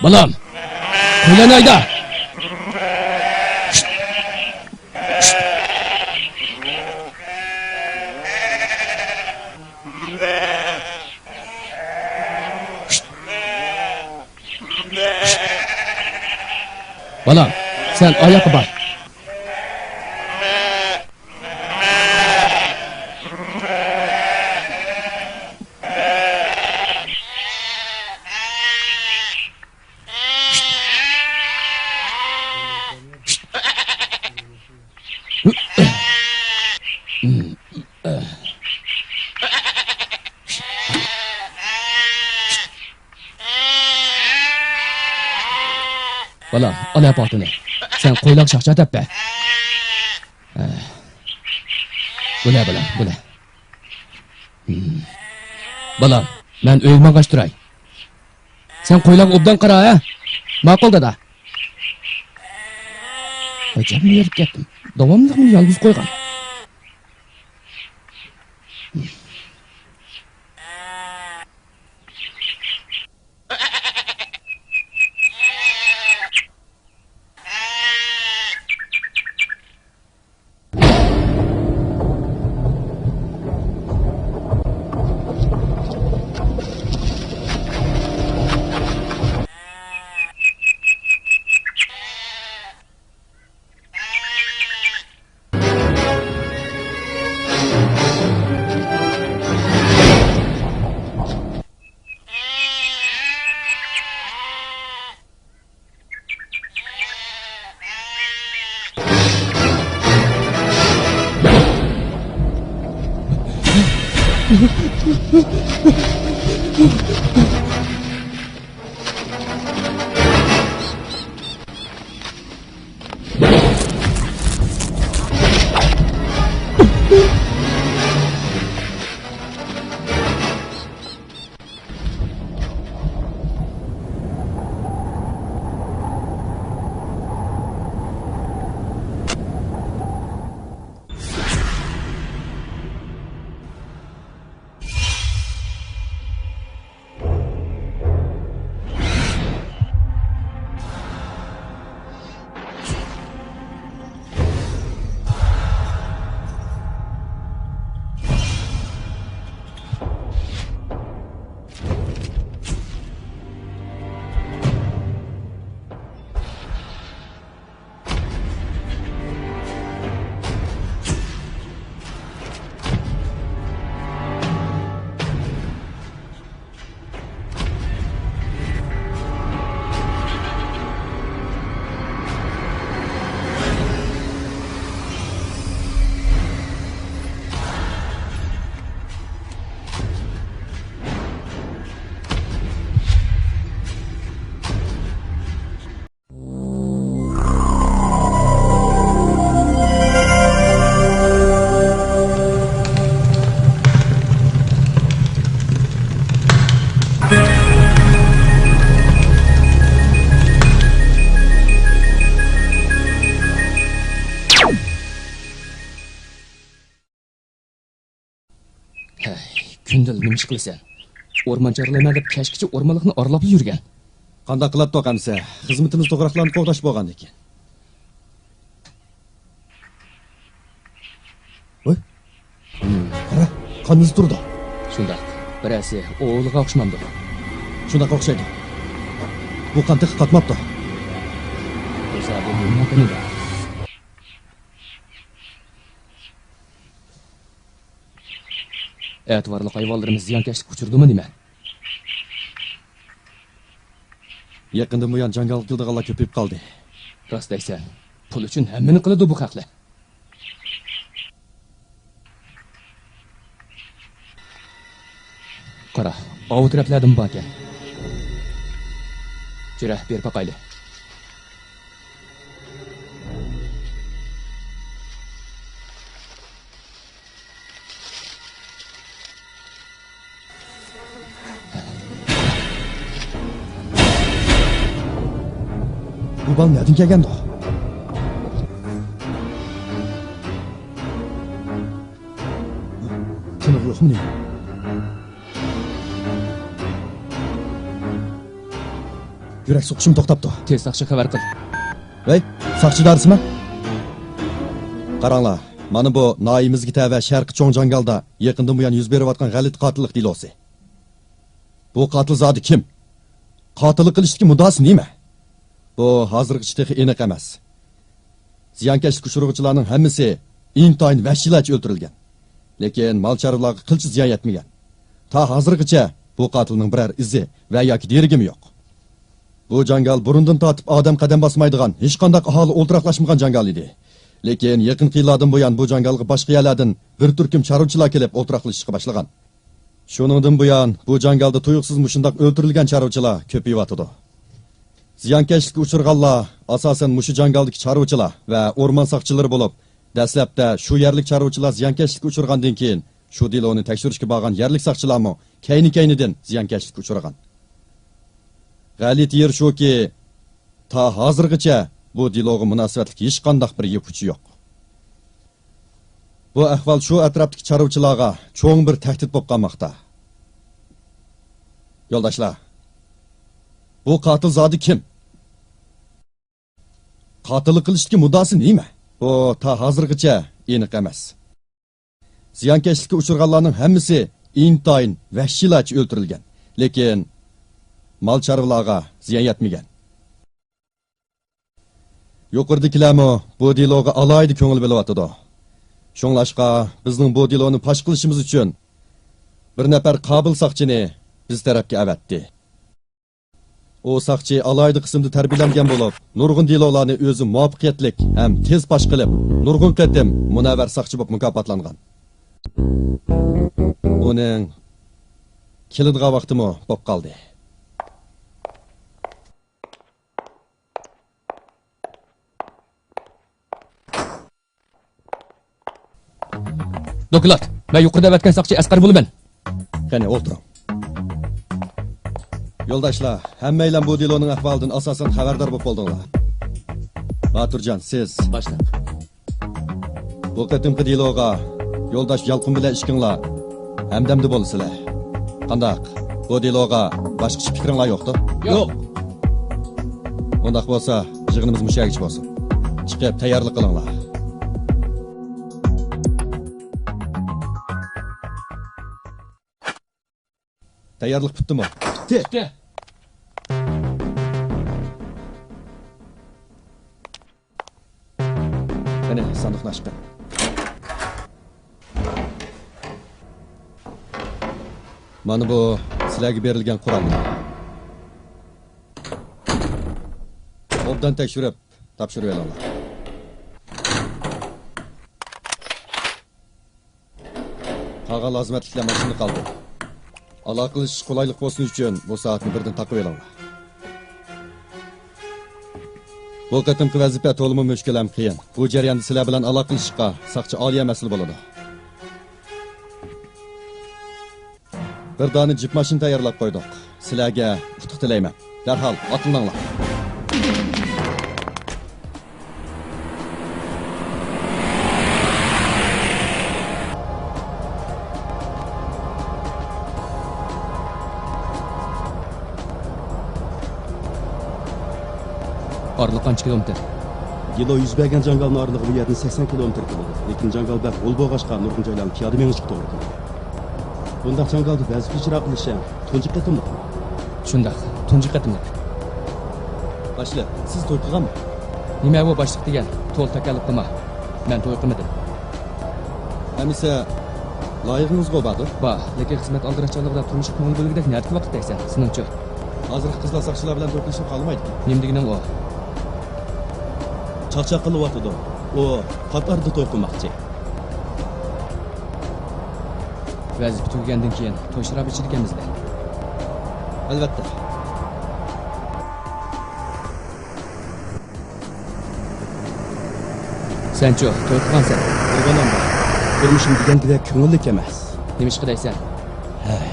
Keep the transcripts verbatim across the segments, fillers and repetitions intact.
بالام، قويلارنى ھەيدە. بالام، سەن ئاياققا بار. بالام، ئال ھە پالتىنى. سەن قويلارغا شاخچا تەپ بەر. بۇلە، بالام، بۇلە. بالام، مەن ئۆيگە ماڭغاچ تۇراي. سەن قويلارغا ئوبدان قارا، ھە؟ ماقۇل، دادا. ئاجايىپ يېرىپ كەتتىم. داۋاملىق مېنى يالغۇز قويغان. ھەي، كۈندىلا نېمە ئىش قىلىسەن؟ ئورمان چارلايمەن دەپ كەچكىچە ئورمانلىقنى ئارىلاپلا يۈرگەن. قانداق قىلاتتۇق ئەمسە؟ خىزمىتىمىز توغراقلارنى قوغداش بولغاندىكىن. ۋاي، قارا، قان ئىزى تۇرىدۇ. شۇنداق، بىرەرسى ئوۋلىغان ئوخشىمامدۇ؟ شۇنداق ئوخشايدۇ. بۇ قان تېخى قاتماپتۇ. بولسا بۇ نېمىنىڭ قېنى؟ ئەتىۋارلىق ھايۋانلىرىمىز زىيانكەشلىككە ئۇچرىدىمۇ نېمە؟ يېقىندىن بۇيان جاڭگالغا كېلىدىغانلار كۆپىيىپ قالدى. راست دەيسەن، پۇل ئۈچۈن ھەممىنى قىلىدۇ بۇ خەقلەر. قارا، ئاۋۇ تەرەپلەردىمۇ باركەن. جۈرە، بېرىپ باقايلى. بۇ بالا نەدىن كەلگەندۇ؟ تىنىقى يوقمۇ نېمە؟ يۈرەك سوقۇشۇم توختاپتۇ. تېز ساقچىغا خەۋەر قىل. ۋەي، ساقچى ئىدارىسىمۇ؟ قاراڭلار، مانا بۇ ناھىيىمىزگە تەۋە شەرقىي چوڭ جاڭگالدا يېقىندىن بۇيان يۈز بېرىۋاتقان غەلىتە قاتىللىق دېلوسى. بۇ قاتىل زادى كىم؟ قاتىللىق قىلىشتىكى مۇددىئاسى نېمە؟ بۇ ھازىرغىچە تېخى ئېنىق ئەمەس. زىيانكەشلىككە ئۇچرىغۇچىلارنىڭ ھەممىسى ئىنتايىن ۋەھشىيلەرچە ئۆلتۈرۈلگەن. لېكىن مال-چارۋىلارغا قىلچە زىيان يەتمىگەن. تا ھازىرغىچە بۇ قاتىلنىڭ بىرەر ئىزى ۋە ياكى دېرىكىمۇ يوق. بۇ جاڭگال بۇرۇندىن تارتىپ ئادەم قەدەم باسمايدىغان، ھېچقانداق ئاھالە ئولتۇراقلاشمىغان جاڭگال ئىدى. لېكىن يېقىنقى يىللاردىن بۇيان بۇ جاڭگالغا باشقا يەرلەردىن بىر تۈركۈم چارۋىچىلار كېلىپ ئولتۇراقلىشىشقا باشلىغان. شۇنىڭدىن بۇيان بۇ جاڭگالدا تۇيۇقسىز مۇشۇنداق ئۆلتۈرۈلگەن چارۋىچىلار كۆپىيىۋاتىدۇ. زىيانكەشلىككە ئۇچرىغانلار ئاساسەن مۇشۇ جاڭگالدىكى چارۋىچىلار ۋە ئورمان ساقچىلىرى بولۇپ، دەسلەپتە شۇ يەرلىك چارۋىچىلار زىيانكەشلىككە ئۇچرىغاندىن كېيىن، شۇ دېلونى تەكشۈرۈشكە بارغان يەرلىك ساقچىلارمۇ كەينى-كەينىدىن زىيانكەشلىككە ئۇچرىغان. غەلىتە يېرى شۇكى، تا ھازىرغىچە بۇ دېلوغا مۇناسىۋەتلىك ھېچقانداق بىر يىپ ئۇچى يوق. بۇ ئەھۋال شۇ ئەتراپتىكى چارۋىچىلارغا چوڭ بىر تەھدىت بولۇپ قالماقتا. يولداشلار، بۇ قاتىل زادى كىم؟ قاتىللىق قىلىشتىكى مۇددىئاسى نېمە؟ بۇ تا ھازىرغىچە ئېنىق ئەمەس. زىيانكەشلىككە ئۇچرىغانلارنىڭ ھەممىسى ئىنتايىن ۋەھشىيلەرچە ئۆلتۈرۈلگەن، لېكىن مال-چارۋىلارغا زىيان يەتمىگەن. يۇقىرىدىكىلەرمۇ بۇ دېلوغا ئالاھىدە كۆڭۈل بۆلۈۋاتىدۇ. شۇڭلاشقا، بىزنىڭ بۇ دېلونى پاش قىلىشىمىز ئۈچۈن بىر نەپەر قابىل ساقچىنى بىز تەرەپكە ئەۋەتتى. ئۇ ساقچى ئالاھىدە قىسىمدا تەربىيەلەنگەن بولۇپ، نۇرغۇن دېلولارنى ئۆزى مۇۋەپپەقىيەتلىك ھەم تېز پاش قىلىپ، نۇرغۇن قېتىم مۇنەۋۋەر ساقچى بولۇپ مۇكاپاتلانغان. ئۇنىڭ كېلىدىغان ۋاقتىمۇ بولۇپ قالدى. دوكلات! مەن يۇقىرىدا ئەۋەتكەن ساقچى ئەسقەر بولىمەن. قېنى، ئولتۇرۇڭ. يولداشلار، ھەممەيلەن بۇ دېلونىڭ ئەھۋالىدىن ئاساسەن خەۋەردار بولۇپ بولدۇڭلار. باتۇرجان، سىز. باشلىق. بۇ قېتىمقى دېلوغا يولداش يالقۇن بىلەن ئىككىڭلار ھەمدەمدە بولىسىلەر. قانداق؟ بۇ دېلوغا باشقىچە پىكرىڭلار يوقتۇ؟ يوق. ئۇنداق بولسا، يىغىنىمىز مۇشۇ يەرگىچە بولسۇن. چىقىپ تەييارلىق قىلىڭلار. تەييارلىق پۈتتىمۇ؟ پۈتتى. پۈتتى. قېنى، ساندۇقنى ئاچقىن. مانا بۇ سىلەرگە بېرىلگەن قوراللار. ئوبدان تەكشۈرۈپ تاپشۇرۇۋېلىڭلار. قالغان لازىمەتلىكلەر ماشىنىدا قالدى. ئالاقىلىشىش قولايلىق بولسۇن ئۈچۈن بۇ سائەتنى بىردىن تاقىۋېلىڭلار. بۇ قېتىمقى ۋەزىپە تولىمۇ مۈشكۈل ھەم قىيىن. بۇ جەرياندا سىلەر بىلەن ئالاقىلىشىشقا ساقچى ئالىيە مەسئۇل بولىدۇ. بىر دانە جىپ ماشىنا تەييارلاپ قويدۇق. سىلەرگە ئۇتۇق تىلەيمەن. دەرھال ئاتلىنىڭلار. ئارىلىق قانچە كىلومېتىر؟ دېلو يۈز بەرگەن جاڭگالنىڭ ئارىلىقى بۇ يەردىن سەكسەن كىلومېتىر كېلىدۇ. لېكىن جاڭگال بەك ھول بولغاچقا، نۇرغۇن جايلارنى پىيادە مېڭىشقا توغرا كېلىدۇ. بۇنداق جاڭگالدا ۋەزىپە ئىجرا قىلىش ھەم تۇنجى قېتىملىقمۇ؟ شۇنداق، تۇنجى قېتىملىق. باشلىق، سىز توي قىلغانمۇ؟ نېمە بۇ باشلىق دېگەن؟ تولا تەكەللۇپ قىلما. مەن توي قىلمىدىم. ئەمىسە، لايىقىڭىزغۇ باردۇ؟ بار، لېكىن خىزمەت ئالدىراشچانلىقىدا تۇرمۇشقا كۆڭۈل بۆلگۈدەك نەدىكى ۋاقىت دەيسەن، سېنىڭچۇ؟ ھازىرقى قىزلار ساقچىلار بىلەن توي قىلىشنى خالىمايدىكەن. نېمە دېگىنىڭ ئۇ؟ چاقچاق قىلىۋاتىدۇ. ئۇ پات ئارىدا توي قىلماقچى. ۋەزىپە تۈگىگەندىن كېيىن توي شارابى ئىچىدىكەنمىز-دە. ئەلۋەتتە. سەنچۇ، توي قىلغانسەن؟ قىلغىنىم بار. تۇرمۇشۇم دېگەندىكىدەك كۆڭۈللۈك ئەمەس. نېمىشقا دەيسەن؟ ھەي.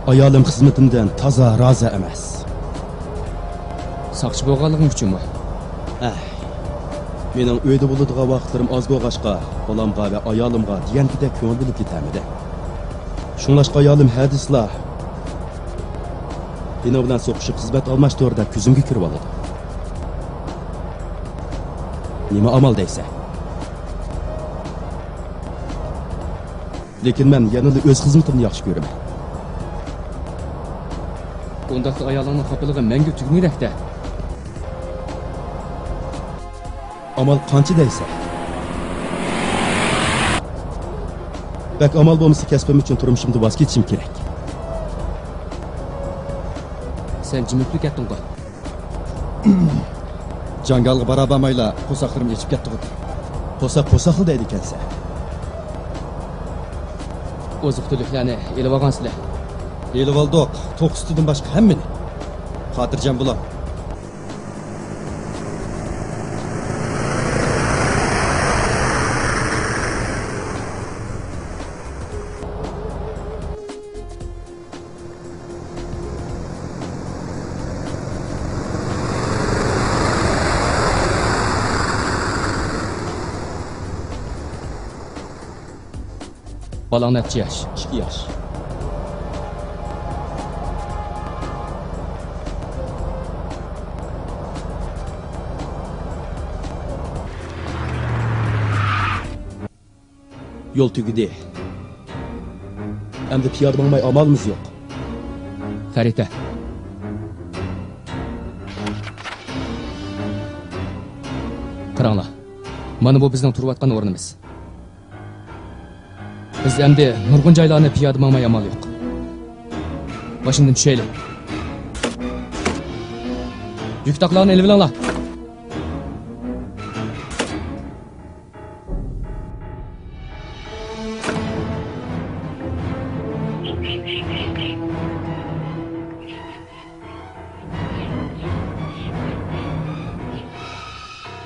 ئايالىم خىزمىتىمدىن تازا رازى ئەمەس. ساقچى بولغانلىقىڭ ئۈچۈنمۇ؟ ھەي. مېنىڭ ئۆيدە بولىدىغان ۋاقىتلىرىم ئاز بولغاچقا، بالامغا ۋە ئايالىمغا دېگەندىكىدەك كۆڭۈل بۆلۈپ كېتەلمىدىم. شۇڭلاشقا ئايالىم ھە دېسىلا، دىنو بىلەن سوقۇشۇپ خىزمەت ئالماشتۇر دەپ كۆزۈمگە كىرىۋالىدۇ. نېمە ئامال دەيسەن؟ لېكىن مەن يەنىلا ئۆز خىزمىتىمنى ياخشى كۆرىمەن. ئۇنداقتا ئايالىڭنىڭ خاپىلىقى مەڭگۈ تۈگىمىگۈدەك-دە. ئامال قانچە دەيسەن؟ بەك ئامال بولمىسا، كەسپىم ئۈچۈن تۇرمۇشۇمدىن ۋاز كېچىشىم كېرەك. سەن جىمىپلا كەتتىڭغۇ؟ جاڭگالغا بارا بارمايلا قورساقلىرىم ئېچىپ كەتتىغۇ. قورساق قورساقلا دەيدىكەنسەن. ئوزۇق-تۈلۈكلەرنى ئېلىۋالغانسىلەر؟ ئېلىۋالدۇق. توخۇ سۈتىدىن باشقا ھەممىنى. خاتىرجەم بولۇڭ. بالاڭ نەچچە ياش؟ ئىككى ياش. يول تۈگىدى. ئەمدى پىيادە ماڭماي ئامالىمىز يوق. خەرىتە. قاراڭلار. مانا بۇ بىزنىڭ تۇرۇۋاتقان ئورنىمىز. بىز ئەمدى نۇرغۇن جايلارنى پىيادە ماڭماي ئامال يوق. ماشىنىدىن چۈشەيلى. يۈك تاقلارنى ئېلىۋېلىڭلار.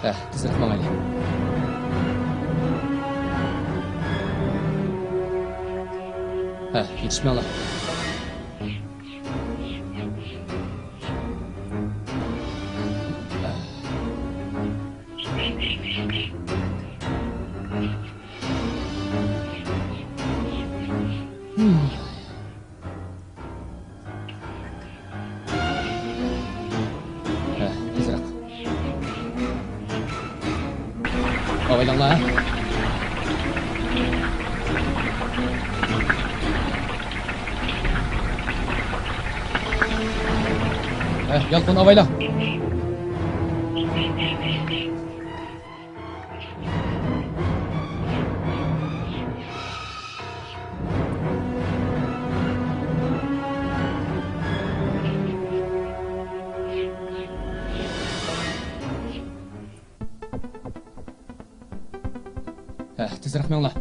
ھە، تېزرەك ماڭايلى. ھە، يېتىشىپ ماڭلا. ھە، تېزرەك. ئاۋايلاڭلار. ھە، يالقۇن ئاۋايلا. ھە، تېزرەك مېڭىڭلار.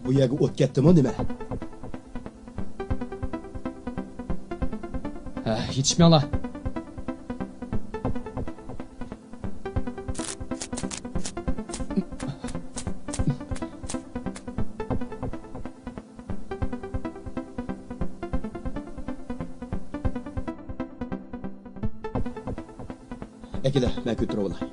بۇ يەرگە ئوت كەتتىمۇ نېمە؟ ھە، يېتىشمەڭلار. ئەكېلە، مەن كۆتۈرۈۋالاي.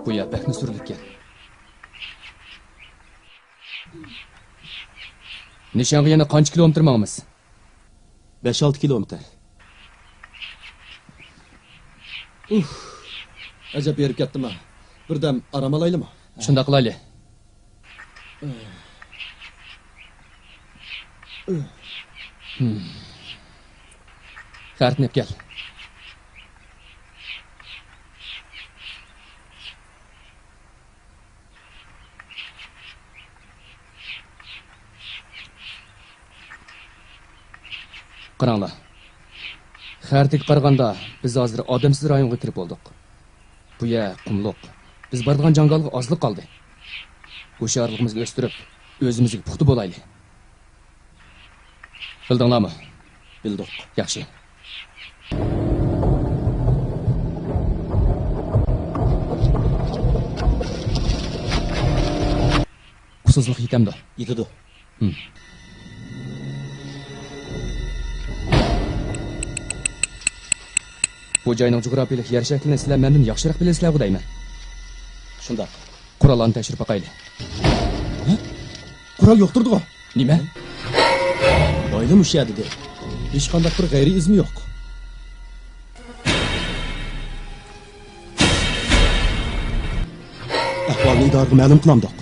بۇ يەر بەكمۇ سۈرلۈككەن. نىشانغا يەنە قانچە كىلومېتىر ماڭىمىز؟ بەش-ئالتە كىلومېتىر. ئۇھ، ئەجەب ھېرىپ كەتتىم-ھە. بىردەم ئارام ئالايلىمۇ؟ شۇنداق قىلايلى. خەرىتىنى ئېلىپ كەل. قاراڭلار. خەرىتىگە قارىغاندا، بىز ھازىر ئادەمسىز رايونغا كىرىپ بولدۇق. بۇ يەر قۇملۇق. بىز بارىدىغان جاڭگالغا ئازلا قالدى. ھوشيارلىقىمىزنى ئۆستۈرۈپ، ئۆزىمىزگە پۇختا بولايلى. بىلدىڭلارمۇ؟ بىلدۇق. ياخشى. ئۇسسۇزلۇق يېتەمدۇ؟ يېتىدۇ. ھىم. بۇ جاينىڭ جۇغراپىيىلىك يەر شەكلىنى سىلەر مەندىن ياخشىراق بىلىسىلەرغۇ دەيمەن. شۇنداق. قوراللارنى تەكشۈرۈپ باقايلى. ھە؟ قورال يوقتۇردىغۇ؟ نېمە؟ بايلىم ئۇشۇ يەردە دېدى. ھېچقانداق بىر غەيرىي ئىزمۇ يوق. ئەھۋالنى ئىدارىگە مەلۇم قىلامدۇق؟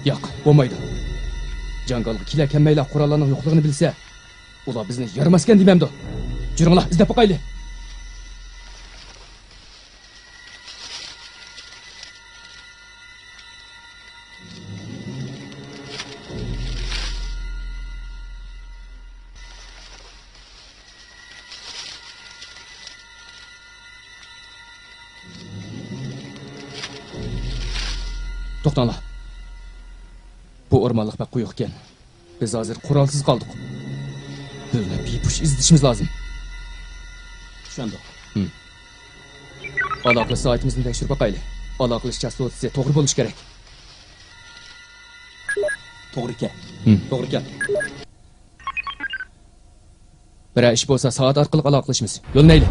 ياق، بولمايدۇ. جاڭگالغا كېلە كەلمەيلا قوراللارنىڭ يوقلۇقىنى بىلسە، ئۇلار بىزنى يارىماسكەن دېمەمدۇ؟ جۈرۈڭلار، ئىزدەپ باقايلى. توختاڭلار. بۇ ئورمانلىق بەك قويۇق ئىكەن. بىز ھازىر قورالسىز قالدۇق. بىرنى بىپۇش ئىزدىشىمىز لازىم. چۈشەندۇق. ھىم. ئالاقىلىشىش سائىتىمىزنى تەكشۈرۈپ باقايلى. ئالاقىلىشىش چاستوتىسى توغرا بولۇشى كېرەك. توغرا ئىكەن. ھىم. توغرا ئىكەن. بىرەر ئىش بولسا سائەت ئارقىلىق ئالاقىلىشىمىز. يۆنىلەيلى.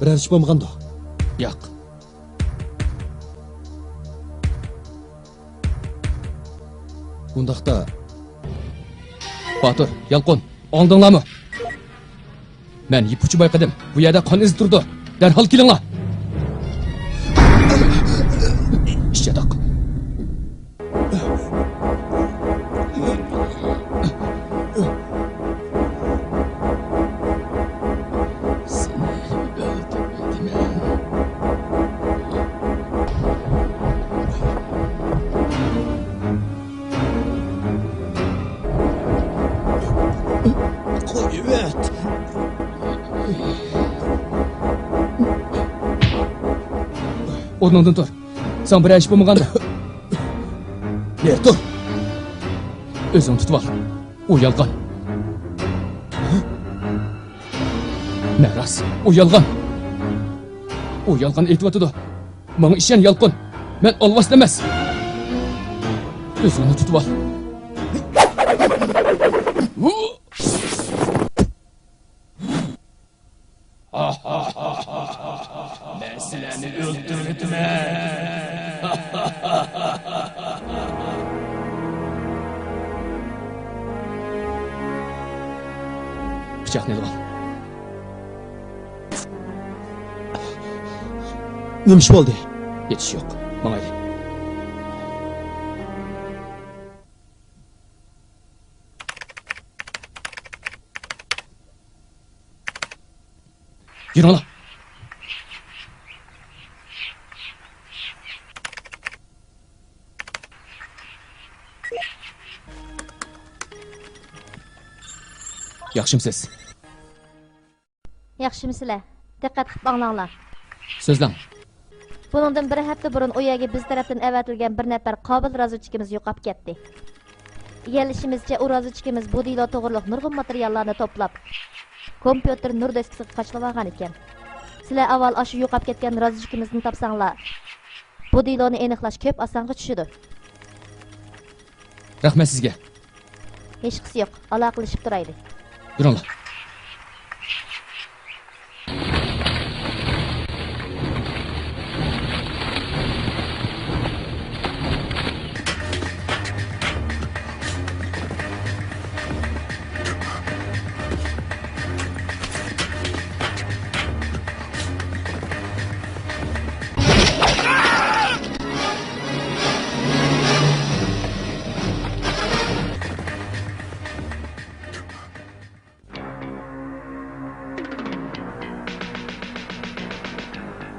بىرەر ئىش بولمىغاندۇ؟ ياق. ئۇنداقتا. باتۇر، يالقۇن، ئاڭلىدىڭلارمۇ؟ مەن يىپ ئۇچى بايقىدىم. بۇ يەردە قان ئىزى تۇرىدۇ. دەرھال كېلىڭلار. ئىچ ياتاق. سېنى ئۆلتۈرمەيدىمەن. قويۇۋەت. ئورنۇڭدىن تۇر. ساڭا بىرەر ئىش بولمىغاندا. نېرى تۇر. ئۆزۈڭنى تۇتۇۋال. ئۇ يالغان. مەن راست. ئۇ يالغان. ئۇ يالغان ئېيتىۋاتىدۇ. ماڭا ئىشەن، يالقۇن. مەن ئالۋاستى ئەمەس. ئۆزۈڭنى تۇتۇۋال. مەن سىلەرنى ئۆلتۈرۈۋېتىمەن. پىچاقنى ئېلىۋال. نېمە ئىش بولدى؟ ھېچ ئىش يوق. ماڭايلى. يۈرۈڭلار. ياخشىمۇسىز؟ ياخشىمۇسىلەر؟ دىققەت قىلىپ ئاڭلاڭلار. سۆزلەڭ. بۇنىڭدىن بىر ھەپتە بۇرۇن ئۇ يەرگە بىز تەرەپتىن ئەۋەتىلگەن بىر نەپەر قابىل رازۋېدچىكىمىز يوقاپ كەتتى. ئىگىلىشىمىزچە، ئۇ رازۋېدچىكىمىز بۇ دېلو توغرۇلۇق نۇرغۇن ماتېرىياللارنى توپلاپ، كومپيۇتېر نۇر دىسكىسىغا قاچىلىۋالغان ئىكەن. سىلەر ئاۋۋال ئاشۇ يوقاپ كەتكەن رازۋېدچىكىمىزنى تاپساڭلار، بۇ دېلونى ئېنىقلاش كۆپ ئاسانغا چۈشىدۇ. رەھمەت سىزگە. ھېچقىسى يوق، ئالاقىلىشىپ تۇرايلى. يۈرۈڭلار.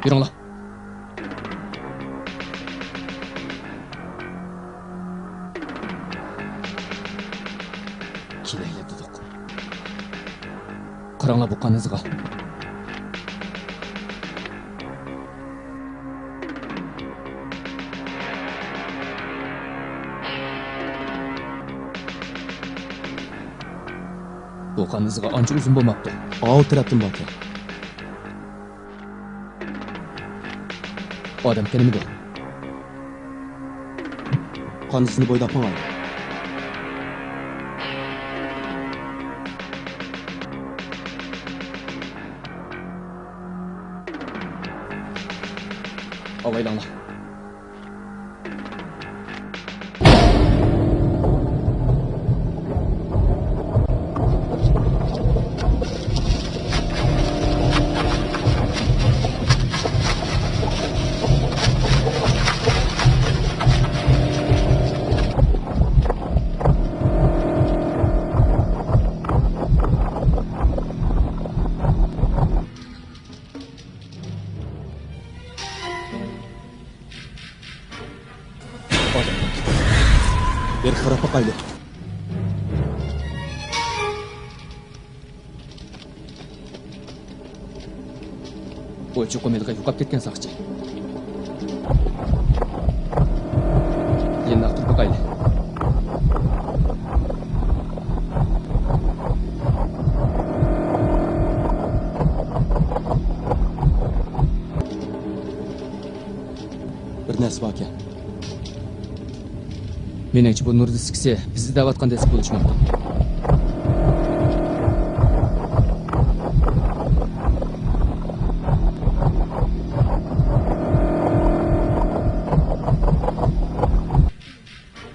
يۈرۈڭلار. كېلەيلى دېدۇق. قاراڭلار بۇ قان ئىزىغا. بۇ قان ئىزىغا ئانچە ئۇزۇن بولماپتۇ. ئاۋۇ تەرەپتىن باركەن. ئادەم قېنىمىدۇ؟ قان ئىزىنى بويلاپ ماڭايلى. ئاۋايلاڭلار. بىر قاراپ باقايلى. بۇ چوقۇم ھېلىقى يوقاپ كەتكەن ساقچى. يېنىراق تۇرۇپ باقايلى. بىر نەرسە باركەن. مېنىڭچە، بۇ نۇر دىسكىسى بىز ئىزدەۋاتقان دىسك بولۇشى مۇمكىن.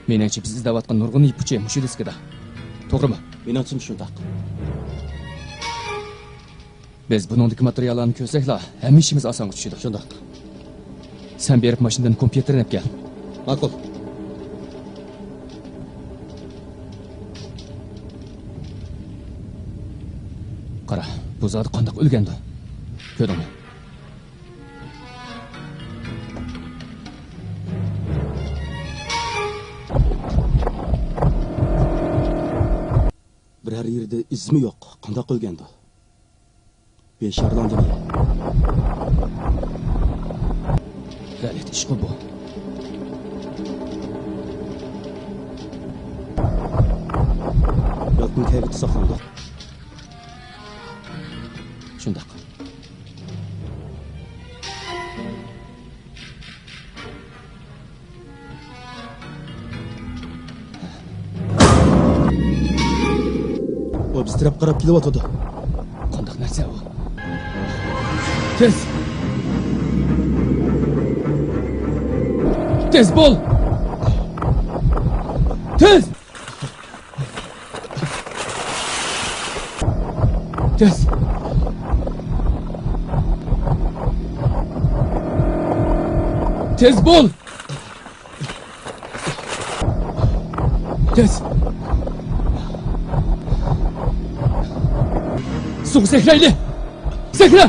مېنىڭچە، بىز ئىزدەۋاتقان نۇرغۇن يىپ ئۇچى مۇشۇ دىسكىدا. توغرىمۇ؟ مېنىڭچىمۇ شۇنداق. بىز بۇنىڭدىكى ماتېرىياللارنى كۆرسەكلا، ھەممە ئىشىمىز ئاسانغا چۈشىدۇ. شۇنداق. سەن بېرىپ ماشىنىدىن كومپيۇتېرنى ئەپ كەل. ماقۇل. قارا، بۇ زادى قانداق ئۆلگەندۇ؟ كۆردۈڭمۇ؟ بىرەر يېرىدە ئىزمۇ يوق. قانداق ئۆلگەندۇ؟ بىشارلاندىمۇ؟ غەلىتە ئىشقۇ بۇ. يالقۇن كەيپىياتى ساقلاندى. شۇنداق. ئۇ بىز تەرەپ قاراپ كېلىۋاتىدۇ. قانداق نەرسە؟ تېز! تېز بول! تېز! تېز! تېز بول! تېز! سۇغا سەكرەيلى! سەكرە!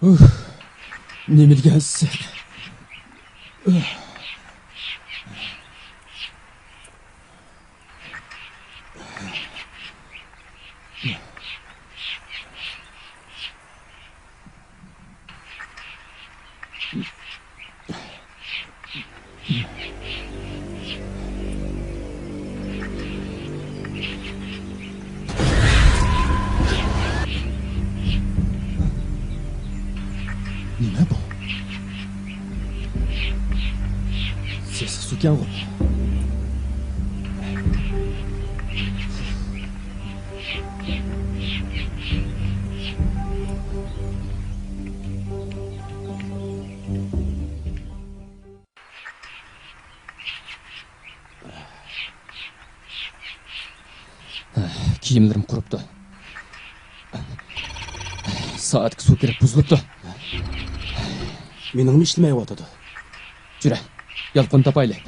ئۇھ، نېمە دېگەن ئىسسىق. ئۇھ. نېمە بۇ؟ سېسىق سۇكەنغۇ. كىيىملىرىم قۇرۇپتۇ. سائەتكە سۇ كىرىپ بۇزۇلۇپتۇ. مېنىڭمۇ ئىشلىمەيۋاتىدۇ. جۈرە، يالقۇن تاپايلى.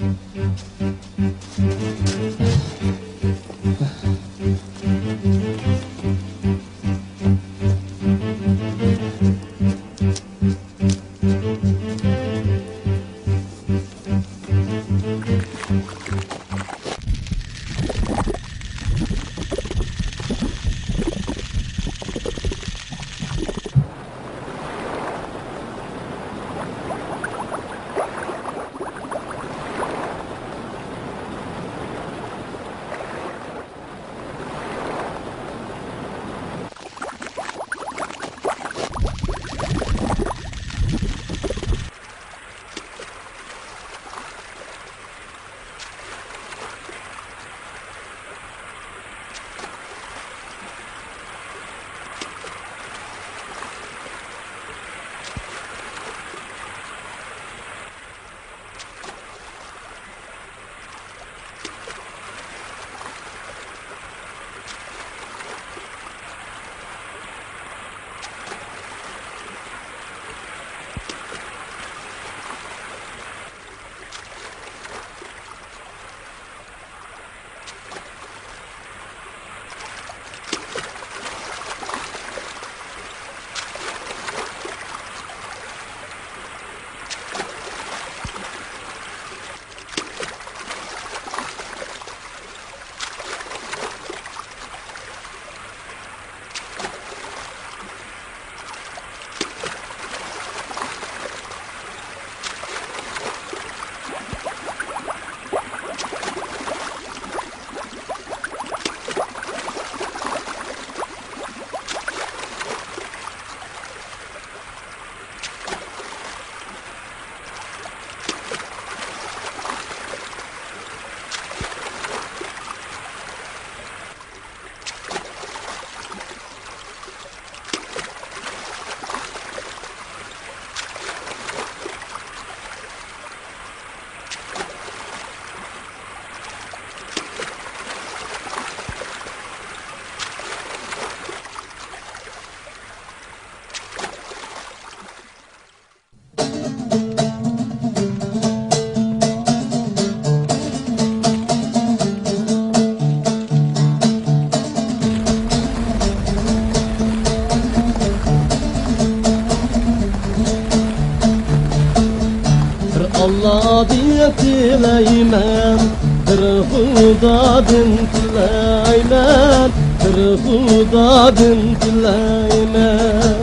بىر ئاللادىن تىلەيمەن، بىر خۇدادىن تىلەيمەن، بىر خۇدادىن تىلەيمەن.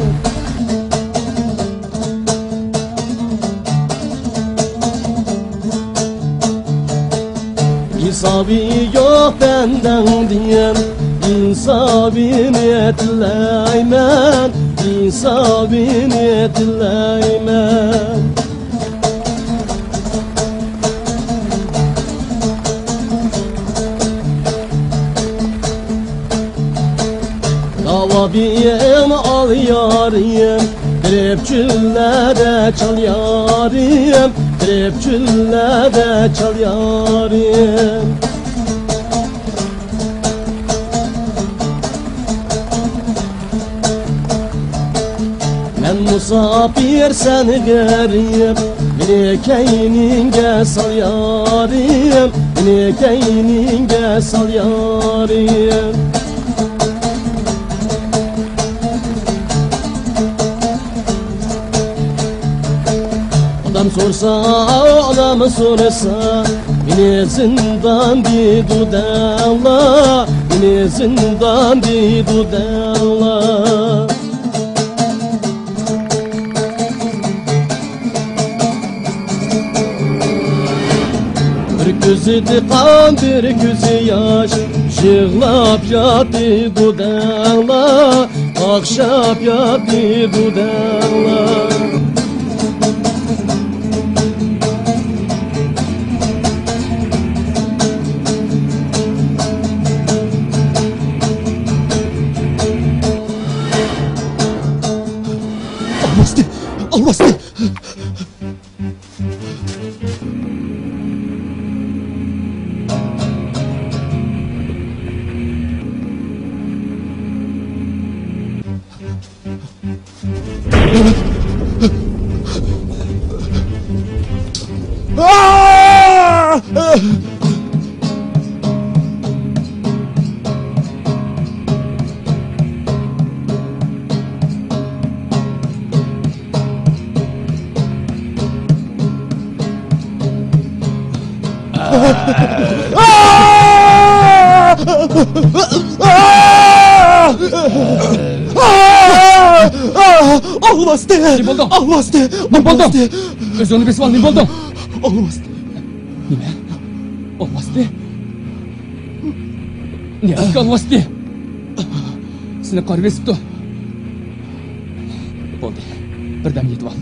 ھېسابى يوق بەندەڭدىن، ئىنسابىنى تىلەيمەن، ئىنسابىنى تىلەيمەن. داۋابىم ئال يارىم، تىرىپ چۆللەردە چال يارىم، تىرىپ چۆللەردە چال يارىم. مەن مۇساپىر، سەن غېرىب، مېنى كەينىڭگە سال يارىم، مېنى كەينىڭگە سال يارىم. ئادام سورىسا، ئانام سورىسا، مېنى زىندان دېدۇ دەڭلار، مېنى زىندان دېدۇ دەڭلار. بىر كۆزىدە قان، بىر كۆزى ياش، يىغلاپ ياتىدۇ دەڭلار، قاقشاپ ياتىدۇ دەڭلار. ئالۋاستى! ئالۋاستى! ئالۋاستى! نېمە بولدۇڭ؟ ئالۋاستى! نېمە بولدۇڭ؟ ئالۋاستى! ئۆزۈڭنى بېسىۋال، نېمە بولدۇڭ؟ ئالۋاستى! نېمە؟ ئالۋاستى؟ نېمە ئالۋاستى؟ سېنى قارا بېسىپتۇ. بولدى، بىردەم يېتىۋال.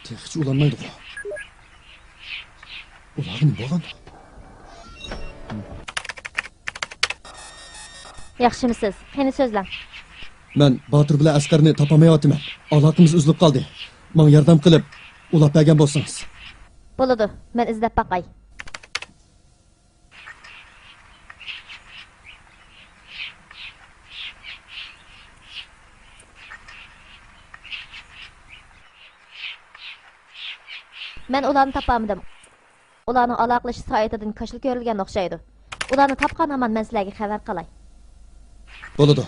تېخىچە ئۇلانمايدىغۇ. ئۇلارغا نېمە بولغان؟ ياخشىمۇسىز؟ قېنى سۆزلەڭ. مەن باتۇر بىلەن ئەسقەرنى تاپالمايۋاتىمەن. ئالاقىمىز ئۈزۈلۈپ قالدى. ماڭا ياردەم قىلىپ، ئۇلاپ بەرگەن بولسىڭىز. بولىدۇ، مەن ئىزدەپ باقاي. مەن ئۇلارنى تاپالمىدىم. ئۇلارنىڭ ئالاقىلىشىش سائىتىدىن كاشىلا كۆرۈلگەن ئوخشايدۇ. ئۇلارنى تاپقان ھامان مەن سىلەرگە خەۋەر قىلاي. بولىدۇ.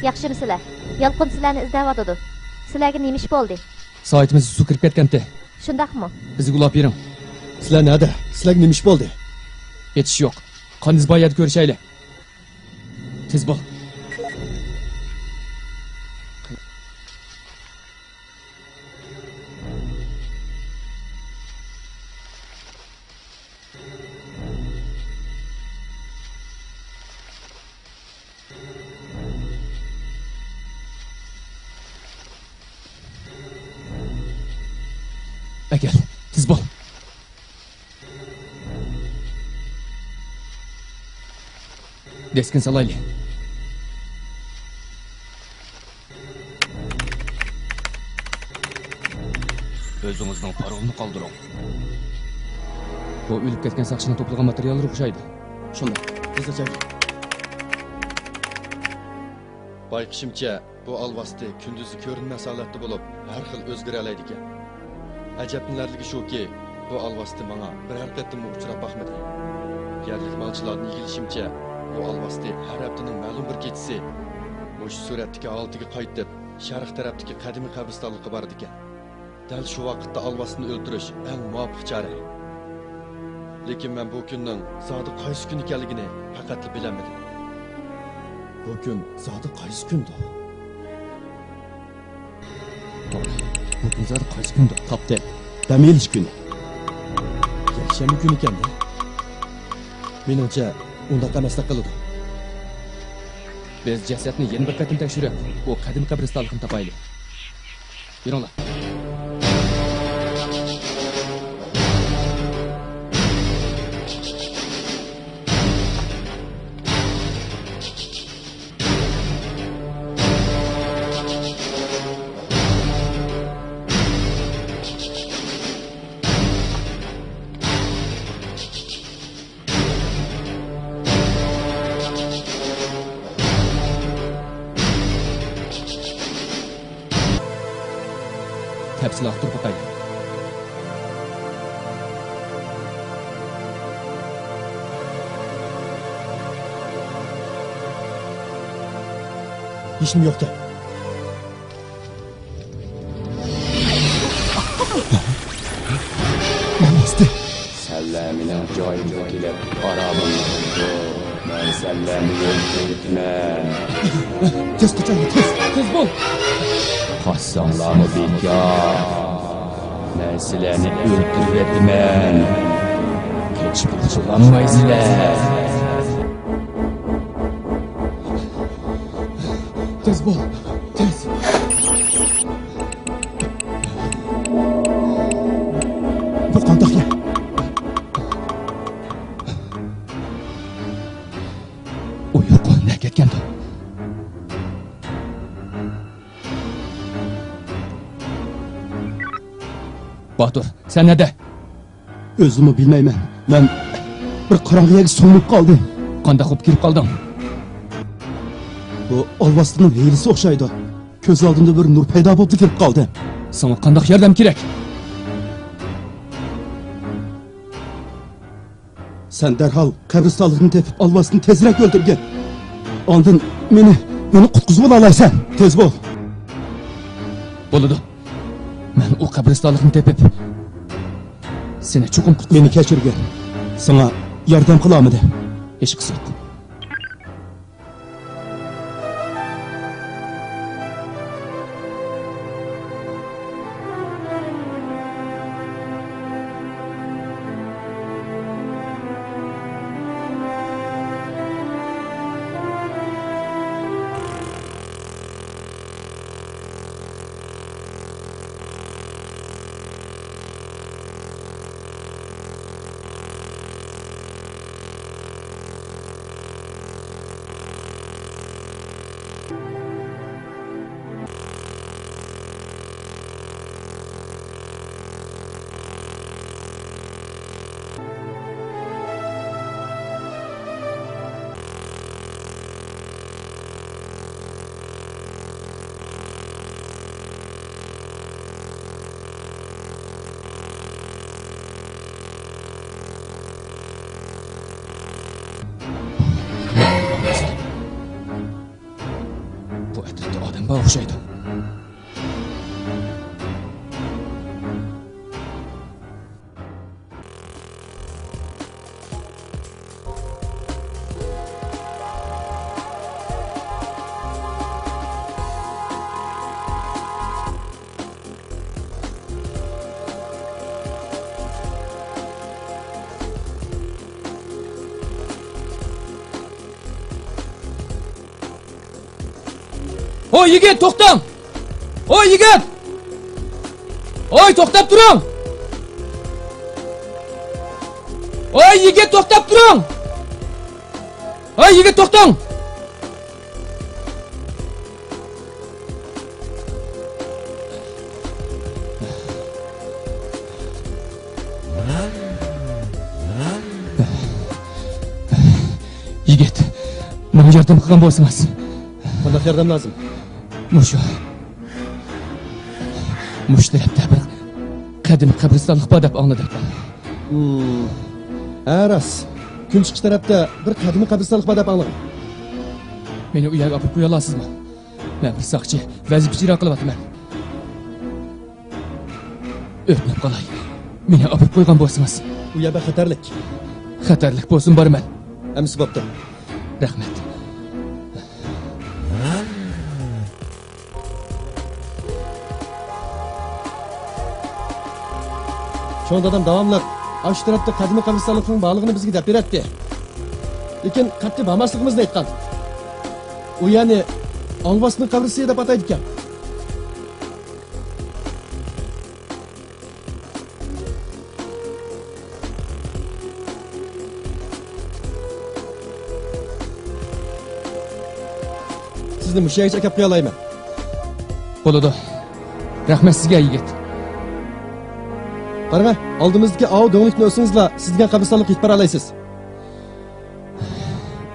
ياخشىمۇسىلەر؟ يالقۇن سىلەرنى ئىزدەۋاتىدۇ. سىلەرگە نېمە ئىش بولدى؟ سائىتىمىز سۇ كىرىپ كەتكەنتى. شۇنداقمۇ؟ بىزگە ئۇلاپ بېرىڭ. سىلەر نەدە؟ سىلەرگە نېمە ئىش بولدى؟ ھېچ ئىش يوق. قاندىن بار يەردە كۆرۈشەيلى. تېز بول. ئەكەل، تېز بول. دىسكىنى سالايلى. ئۆزىڭىزنىڭ پارولىنى قالدۇرۇڭ. بۇ ئۆلۈپ كەتكەن ساقچىنىڭ توپلىغان ماتېرىياللىرىغا ئوخشايدۇ. شۇنداق. تېز ئاچايلى. بايقىشىمچە، بۇ ئالۋاستى كۈندۈزى كۆرۈنمەس ھالەتتە بولۇپ، ھەر خىل ئۆزگىرەلەيدىكەن. ئەجەبلىنەرلىكى شۇكى، بۇ ئالۋاستى ماڭا بىرەر قېتىممۇ ئۇچراپ باقمىدى. يەرلىك مالچىلاردىن ئىگىلىشىمچە، بۇ ئالۋاستى ھەر ھەپتىنىڭ مەلۇم بىر كېچىسى مۇشۇ سۈرەتتىكى ھالىتىگە قايتىپ، شەرق تەرەپتىكى قەدىمىي قەبرىستانلىققا بارىدىكەن. دەل شۇ ۋاقىتتا ئالۋاستىنى ئۆلتۈرۈش ئەڭ مۇۋاپىق چارە. لېكىن مەن بۇ كۈننىڭ زادى قايسى كۈن ئىكەنلىكىنى پەقەتلا بىلەلمىدىم. بۇ كۈن زادى قايسى كۈندۇ؟ توغرا، بۇ كۈن زادى قايسى كۈندۇ؟ تاپتىم. دەم ئېلىش كۈنى. يەكشەنبە كۈنى ئىكەن-دە. مېنىڭچە، ئۇنداق ئەمەستەك قىلىدۇ. بىز جەسەتنى يەنە بىر قېتىم تەكشۈرۈپ، ئۇ قەدىمىي قەبرىستانلىقنى تاپايلى. يۈرۈڭلار. تەپسىلىي ئاختۇرۇپ باقايلى. ھېچنېمە يوقكەن. مەن ئاستى. سەنلەر مېنىڭ جايىمغا كېلىپ، ئارامىمنى بۇزدۇڭ. مەن سەنلەرنى يوق قىلىۋېتىمەن. تېز قاچايلى، تېز. تېز بول. قاچساڭلارمۇ بىكار. مەن سىلەرنى ئۆلتۈرۈۋېتىمەن. قېچىپ قۇتۇلالمايسىلەر. تېز بول، تېز. بۇ قانداق يەر؟ ئۇ يوق، نەگە كەتكەندۇ؟ باتۇر، سەن نەدە؟ ئۆزۈممۇ بىلمەيمەن. مەن بىر قاراڭغۇ يەرگە سۆڭۈپ قالدىم. قانداق بولۇپ كىرىپ قالدىڭ؟ بۇ ئالۋاستىنىڭ ھىيلىسى ئوخشايدۇ. كۆز ئالدىمدا بىر نۇر پەيدا بولۇپلا كىرىپ قالدىم. ساڭا قانداق ياردەم كېرەك؟ سەن دەرھال قەبرىستانلىقنى تېپىپ، ئالۋاستىنى تېزرەك ئۆلتۈرگىن. ئاندىن مېنى، مېنى قۇتقۇزۇۋالالايسەن. تېز بول. بولىدۇ. مەن ئۇ قەبرىستانلىقنى تېپىپ، سېنى چوقۇم قۇتقۇزىمەن. مېنى كەچۈرگىن. ساڭا ياردەم قىلالمىدىم. ھېچقىسى يوق. بۇ ئەتراپتا ئادەم بار ئوخشايدۇ. ھوي يىگىت، توختاڭ! ھوي يىگىت! ھوي، توختاپ تۇرۇڭ! ھوي يىگىت، توختاپ تۇرۇڭ! ھەي، يىگىت، توختاڭ! يىگىت، ماڭا ياردەم قىلغان بولسىڭىز. قانداق ياردەم لازىم؟ مۇشۇ. مۇشۇ تەرەپتە بىر قەدىمىي قەبرىستانلىق بار دەپ ئاڭلىدىم. ھىم. ھە، راست. كۈنچىقىش تەرەپتە بىر قەدىمىي قەبرىستانلىق بار دەپ ئاڭلىغان. مېنى ئۇ يەرگە ئاپىرىپ قويالامسىزمۇ؟ مەن بىر ساقچى، ۋەزىپە ئىجرا قىلىۋاتىمەن. ئۆتۈنۈپ قالاي، مېنى ئاپىرىپ قويغان بولسىڭىز. ئۇ يەر بەك خەتەرلىك. خەتەرلىك بولسۇن، بارىمەن. ئەمىسە بوپتۇ. رەھمەت. چوڭ دادام داۋاملىق ئاشۇ تەرەپتە قەدىمىي قەبرىستانلىقنىڭ بارلىقىنى بىزگە دەپ بېرەتتى. لېكىن قەتئىي بارماسلىقىمىزنى ئېيتقان. ئۇ يەرنى ئالۋاستىنىڭ قەبرىسى دەپ ئاتايدىكەن. سىزنى مۇشۇ يەرگىچە ئەكەپ قويالايمەن. بولىدۇ. رەھمەت سىزگە، يىگىت. قاراڭە، ئالدىمىزدىكى ئاۋۇ دۆڭلۈكتىن ئۆتسىڭىزلا، سىز دېگەن قەبرىستانلىققا يېتىپ بارالايسىز.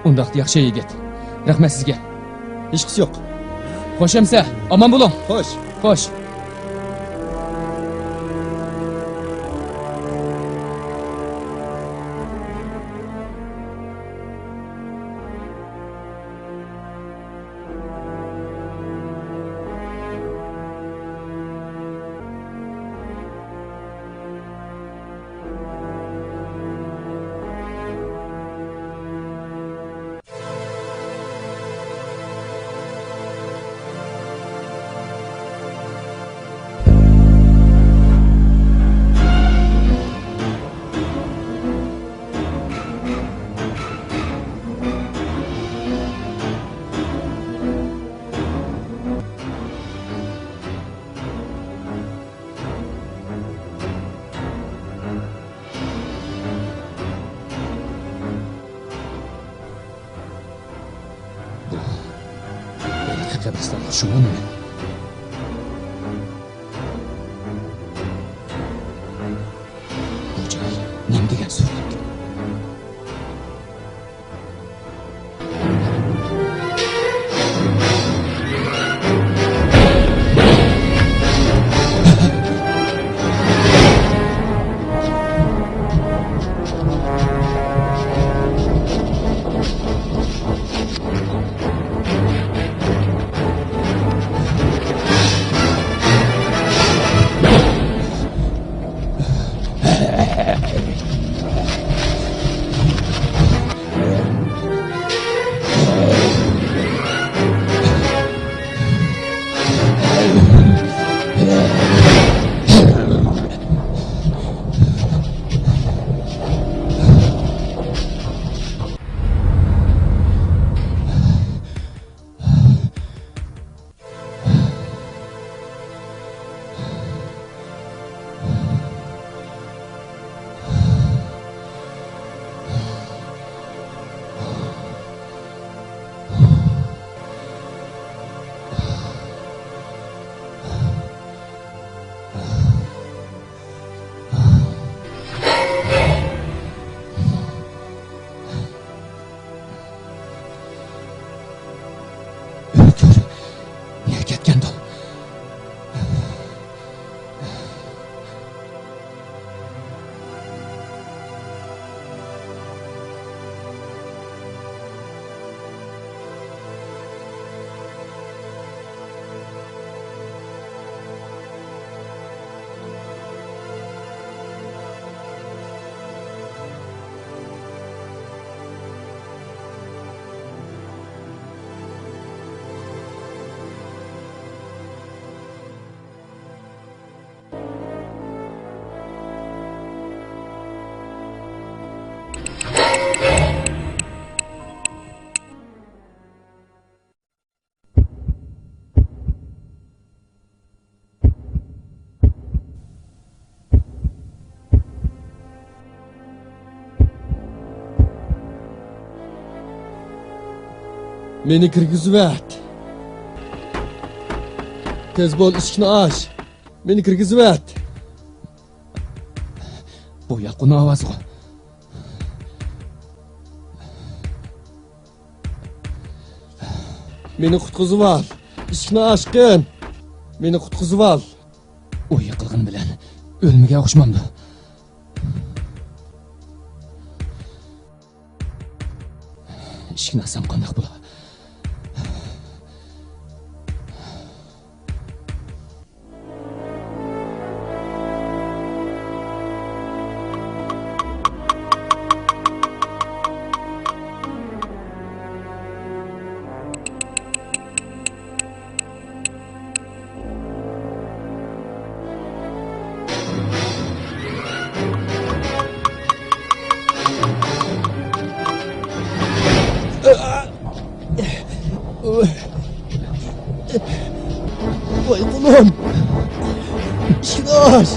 ئۇنداقتا ياخشى، يىگىت. رەھمەت سىزگە. ھېچقىسى يوق. خوش ئەمىسە، ئامان بولۇڭ. خوش. خوش. بۇ ھېلىقى قەبرىستانغا شۇمۇ نېمە؟ بۇ جاي نېمە دېگەن سۈرەت؟ مېنى كىرگۈزۈۋەت. تېز بول، ئىشىكنى ئاچ. مېنى كىرگۈزۈۋەت. بۇ يالقۇن ئاۋازىغۇ. مېنى قۇتقۇزۇۋال. ئىشىكنى ئاچقىن. مېنى قۇتقۇزۇۋال. ئۇ يىقىلغىنى بىلەن ئۆلمىگەن ئوخشىمامدۇ؟ ئىشىكنى ئاچسام قانداق بولا؟ ۋاي قولۇم! ئىشىكنى ئاچ!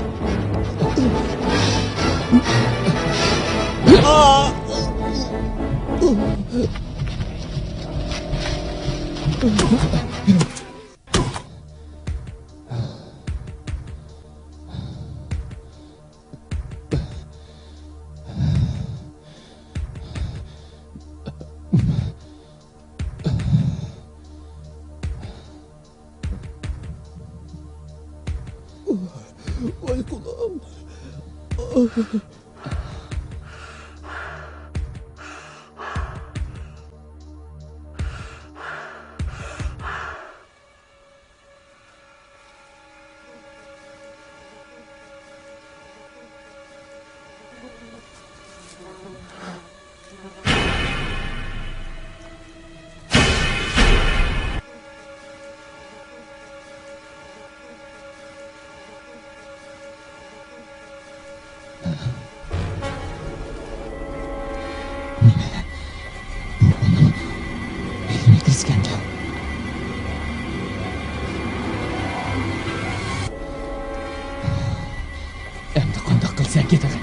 ۋاي قولۇم. نېمە؟ بۇ ئۇنىڭ ئېلىنى كېسكەندە. ئەمدى قانداق قىلساكى تېخى؟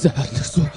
زەھەرلىك سۇ.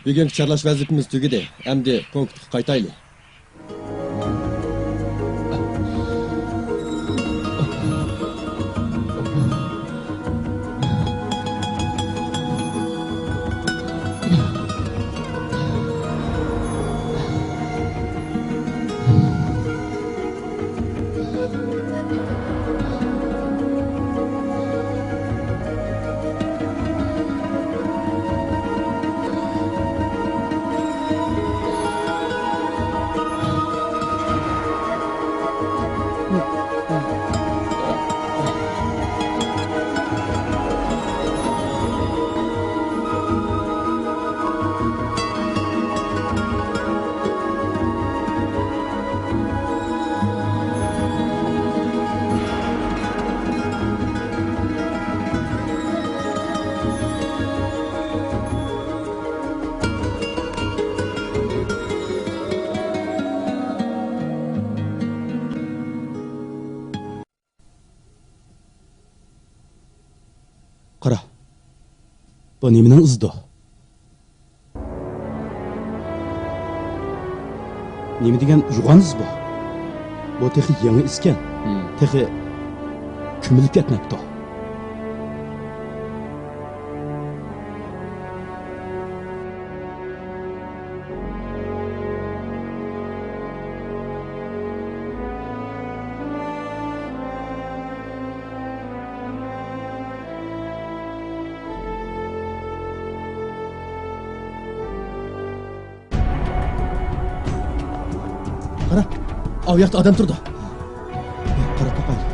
بۈگۈنكى چارلاش ۋەزىپىمىز تۈگىدى. ئەمدى پونكىتقا قايتايلى. قارا، بۇ نېمىنىڭ ئىزىدۇ؟ نېمە دېگەن يوغان ئىز بۇ؟ بۇ تېخى يېڭى ئىزكەن. ھىم. تېخى كۆمۈلۈپ كەتمەپتۇ. قارا، ئاۋۇ ياقتا ئادەم تۇرىدۇ. قاراپ باقايلى.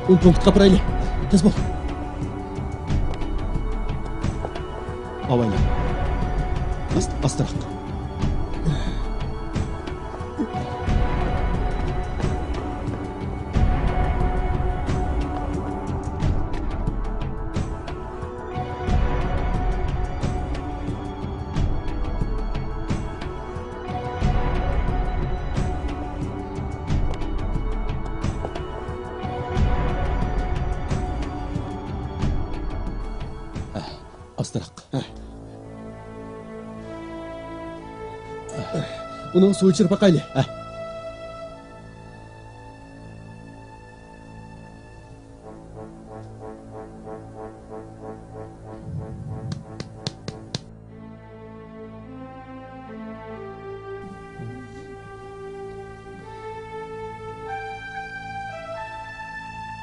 ئۇنى پونكىتقا ئاپىرايلى. تېز بول. ئاۋايلا. ئاست-، ئاستىراق. ئاستىراق. ئۇنىڭ سۇ ئىچىرىپ باقايلى.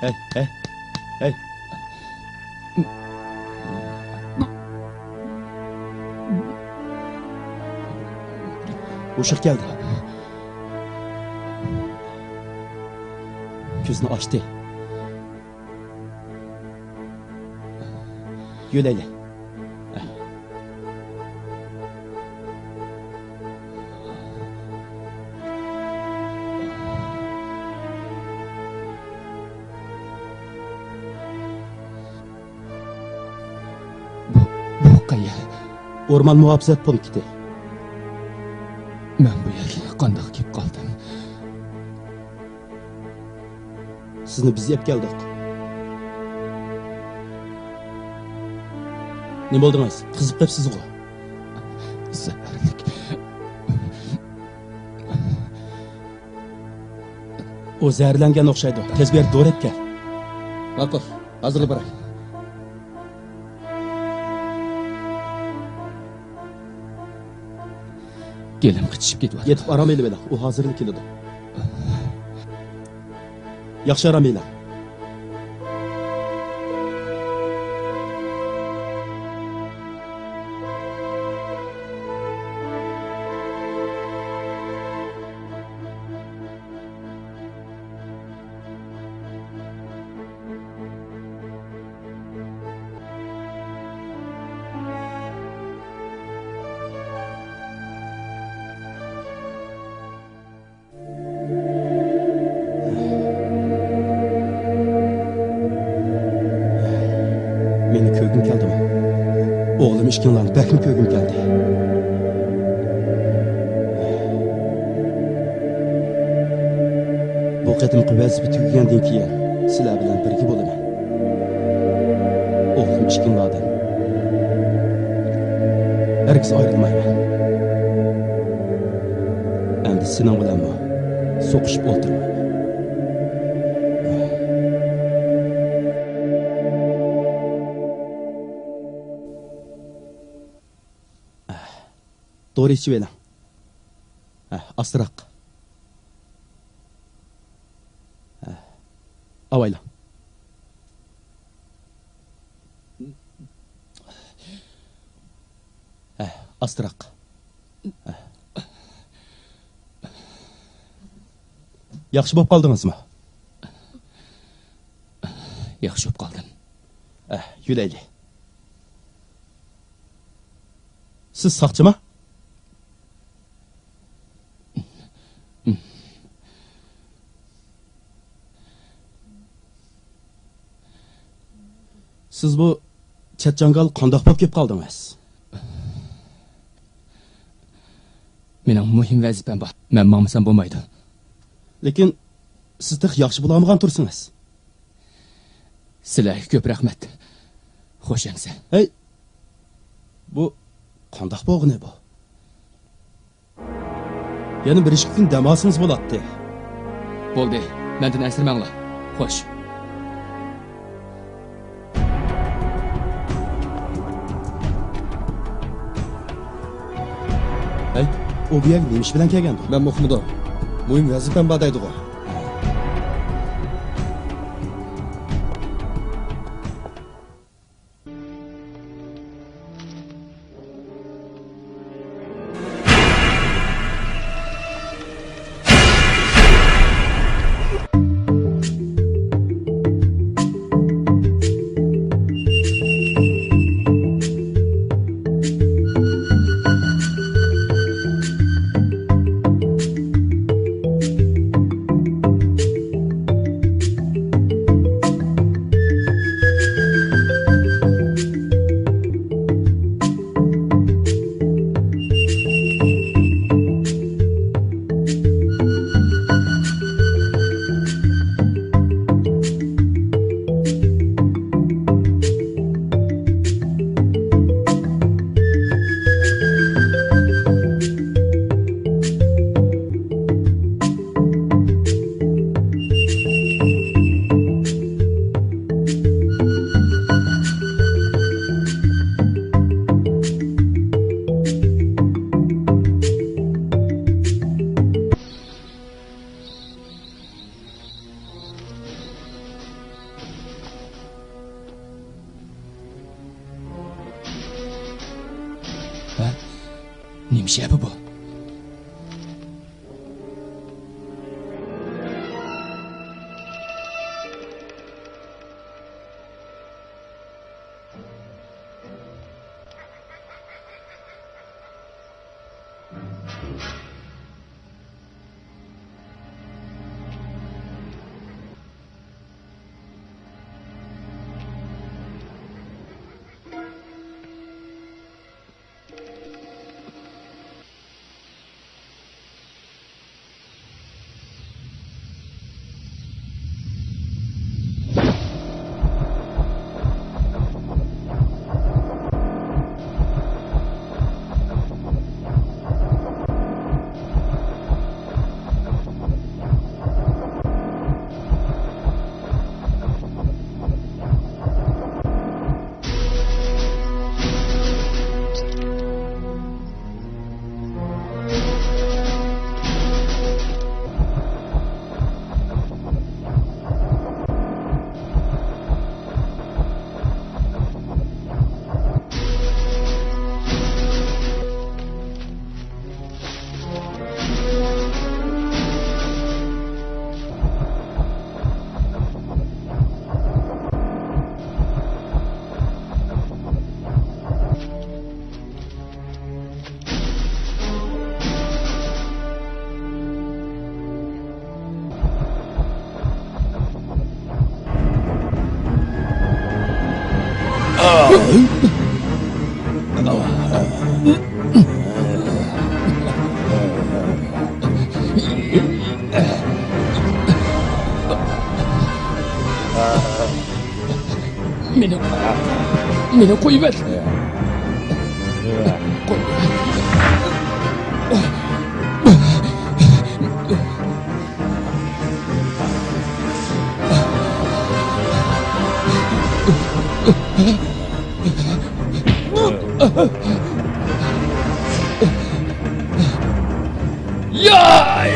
ھەي، ھەي، ھەي. ئۇششاق كەلدى. كۆزنى ئاچتى. يۆلەيلى. بۇ، بۇ قەيەر؟ ئورمان مۇھاپىزەت پونكىتى. مەن بۇ يەرگە قانداق كېلىپ قالدىم؟ سىزنى بىز ئېلىپ كەلدۇق. نېمە بولدىڭىز؟ قىزىپ قېپسىزغۇ؟ زەھەرلىك. ئۇ زەھەرلەنگەن ئوخشايدۇ. تېز بېرىپ دورا ئەپ كەل. ماقۇل، ھازىرلا باراي. گېلىم قىچىشىپ كېتىۋاتىدۇ. يېتىپ ئارام ئېلىۋېلىڭ، ئۇ ھازىرلا كېلىدۇ. ياخشى ئارام ئېلىڭ. مېنى كۆرگۈڭ كەلدىمۇ؟ ئوغلۇم ئىككىڭلارنى بەكمۇ كۆرگۈم كەلدى. بۇ قېتىمقى ۋەزىپە تۈگىگەندىن كېيىن سىلەر بىلەن بىرگە بولىمەن. ئوغلۇم ئىككىڭلاردىن ھەرگىز ئايرىلمايمەن. ئەمدى سېنىڭ بىلەنمۇ سوقۇشۇپ ئولتۇرمايمەن. دورا ئىچىۋېلىڭ. ھە، ئاستىراق. ھە، ئاۋايلاڭ. ھە، ئاستىراق. ھە. ياخشى بولۇپ قالدىڭىزمۇ؟ ياخشى بولۇپ قالدىم. ھە، يۈرەيلى. سىز ساقچىما؟ سىز بۇ چەت جاڭگال قانداق بولۇپ كېلىپ قالدىڭىز؟ مېنىڭ مۇھىم ۋەزىپەم بار. مەن ماڭمىسام بولمايدۇ. لېكىن سىز تېخى ياخشى بولالمىغان تۇرسىڭىز. سىلەرگە كۆپ رەھمەت. خوش ئەمىسە. ھەي، بۇ قانداق بولغىنى بۇ؟ يەنە بىر ئىككى كۈن دەم ئالسىڭىز بولاتتى. بولدى، مەندىن ئەنسىرىمەڭلار. خوش. ھەي، ئۇ بۇ يەرگە نېمە ئىش بىلەن كەلگەندۇ؟ مەنمۇ ئۇقمىدىم. مۇھىم ۋەزىپەم بار دەيدىغۇ. ھە؟ نېمە شەپە بۇ؟ مېنى، مېنى قويۇۋەت. قوي. ياي!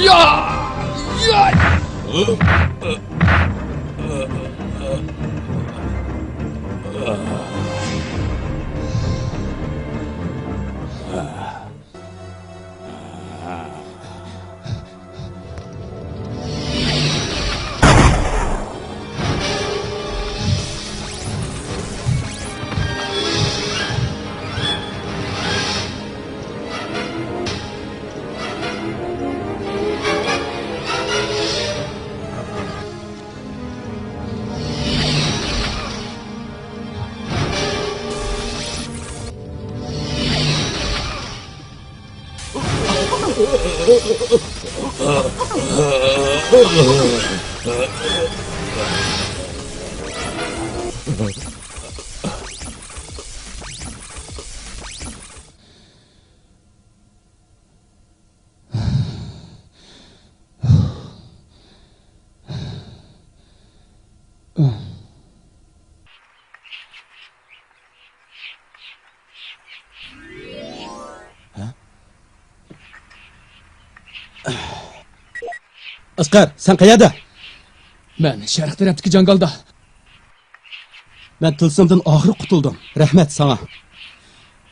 يا! يا! ئەسقەر، سەن قەيەردە؟ مەن شەرق تەرەپتىكى جاڭگالدا. مەن تىلسىمدىن ئاخىرى قۇتۇلدۇم. رەھمەت ساڭا.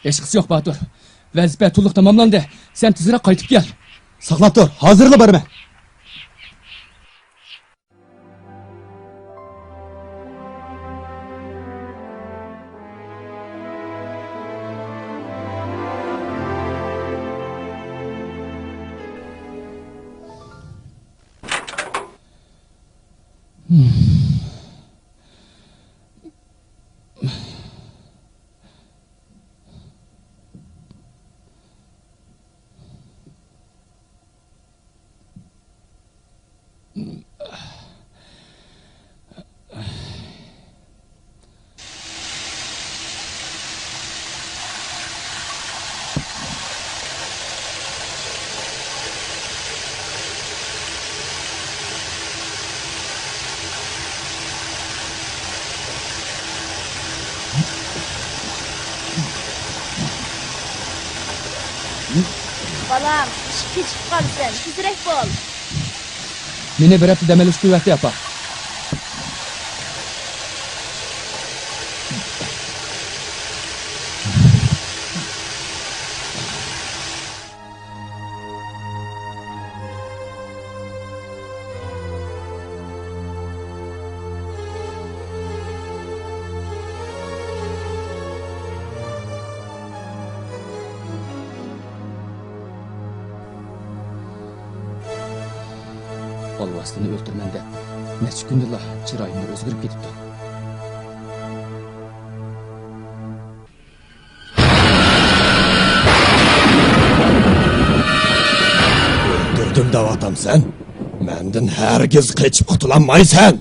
ھېچقىسى يوق، باتۇر. ۋەزىپە تولۇق تاماملاندى. سەن تېزرەك قايتىپ كەل. ساقلاپ تۇر، ھازىرلا بارىمەن. بالام، ئىشقا كېچىكىپ قالىسەن، تېزرەك بول. مېنى بىر ھەپتە دەم ئېلىشقا قويۇۋەتتى، ئاپا. بالۋاستىنى ئۆلتۈرىمەن دەپ، نەچچە كۈندىلا چىرايىممۇ ئۆزگىرىپ كېتىپتۇ. قاچتىم دەۋاتامسەن؟ مەندىن ھەرگىز قېچىپ قۇتۇلالمايسەن!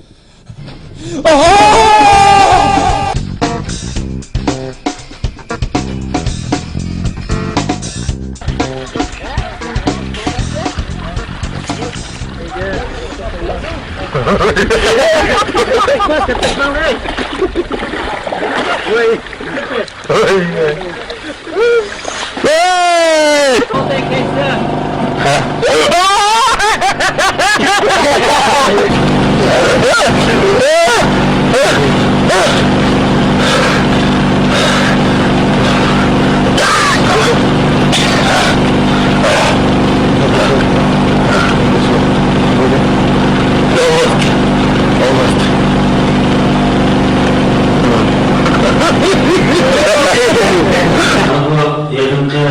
يېقىنقى،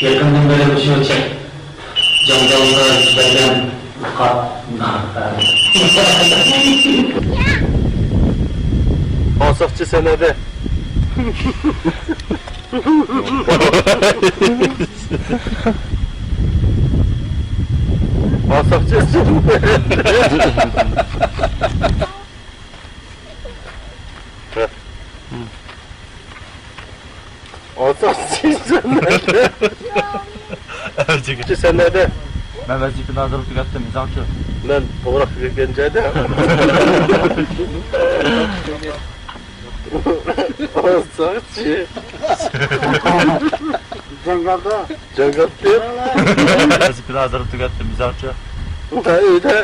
يېقىندىن بېرى مۇشۇ چەت جاڭگالدا يۈز بەرگەن قات-، ئاساقچى سەنئەتى. ئاساقچى سەنئەتى. ئاساسىي سەنئەتى. ئەۋزىكى سەنئەتى. مەن ۋەزىپىنى ھازىرلاپ تۈگەتتىم، ئىزاڭچۇ. مەن توغراق يۈرگەن جايدا. ئاساسىي. جاڭگالدا. جاڭگال دەپ. ۋەزىپىنى ھازىرلاپ تۈگەتتىم، ئىزاڭچۇ. ئۆيدە.